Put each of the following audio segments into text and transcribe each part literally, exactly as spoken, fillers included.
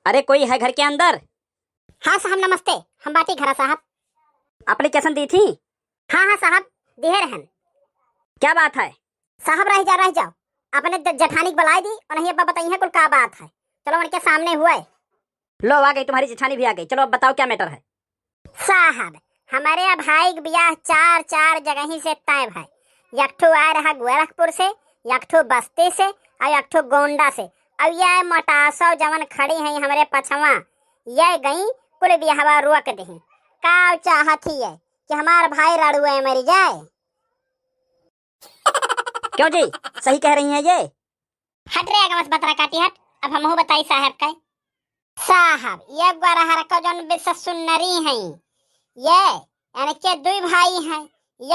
अरे, कोई है घर के अंदर? हाँ साहब, नमस्ते, हम बाटी घरा साहब। Application दी थी? हाँ, हाँ साहब, दिहे रहन। क्या बात है? साहब, रह जा, रह जाओ, अपने ज-, जेठानी के बुलाए दी, उन्हें अब बताई है कुल का बात है। चलो, उनके सामने हुए। लो, आ गई, तुम्हारी जेठानी भी आ गई। चलो, अब बताओ, क्या matter है? साहब, हमरे भाई के बियाह चार, चार जगही से तय भय। एक ठो आए रहा गोरखपुर से, एक ठो बस्ती से, और एक ठो गोंडा से। और ये मोटासो जवन खड़ी हैं हमरे पछवा, ये गई कुल बियाहवा रोक दही। का चाहत ही है कि हमार भाई रड़ुए मर जाए? क्यों जी, सही कह रही हैं ये? हट रे, आगे मत बतरा काटी हट। अब हमहू बताई साहब का। साहब, ये गोरहर को जौन बिस सुन्नरी हैं, ये इनके दुई भाई हैं।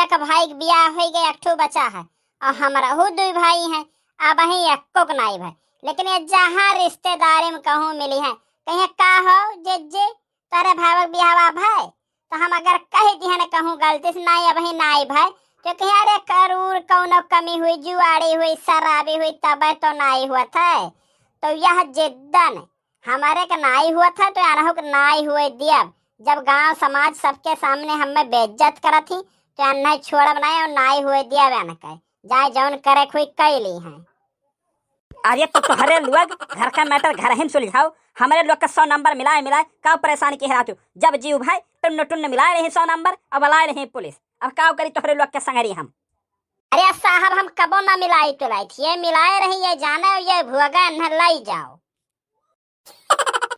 एक भाई के बियाह हो गए, एक ठो बचा है, और हमरहू दुई भाई हैं। अब ही एक्को के नाई भाई, लेकिन ये जहाँ रिश्तेदारी में कहूँ मिली हैं, कहीं का हो जिज्जी, तोरे भाई के बियाह भय, तो हम अगर कह दिहन कहूँ गलती से, "नाई, अबही नाई भय," तो कहीं, "अरे, करूर कौनो कमी हुई, जुआड़ी हुई, शराबी हुई, तबे तो नाई हुअत है।" तो यह जिद्दन हमरे के नाई हुअत है, तो अनहु के नाई हुए दियब। जब गांव समाज सबके सामने हमें बेइज्जत करत ही, तो अनहु छोड़ब नाई और नाई हुए दियब अनके। जाए जौन करे खुई कैली हैं। अरे तो तोहरे लोग घर का matter घर ही में सुलझाओ, हमरे लोग का सौ नंबर मिलाए मिलाए का परेशान किहे रहत हो? जब जीव भाई टुन्न टुन्न मिलाए रही सौ नंबर, अब लाए रही पुलिस। अब का करी तोहरे लोग के संगरी हम? अरे साहब, हम कबो ना मिलाई टुलाई थी, ये मिलाए रही, ये जाने, ये भुआगा न लाई जाओ।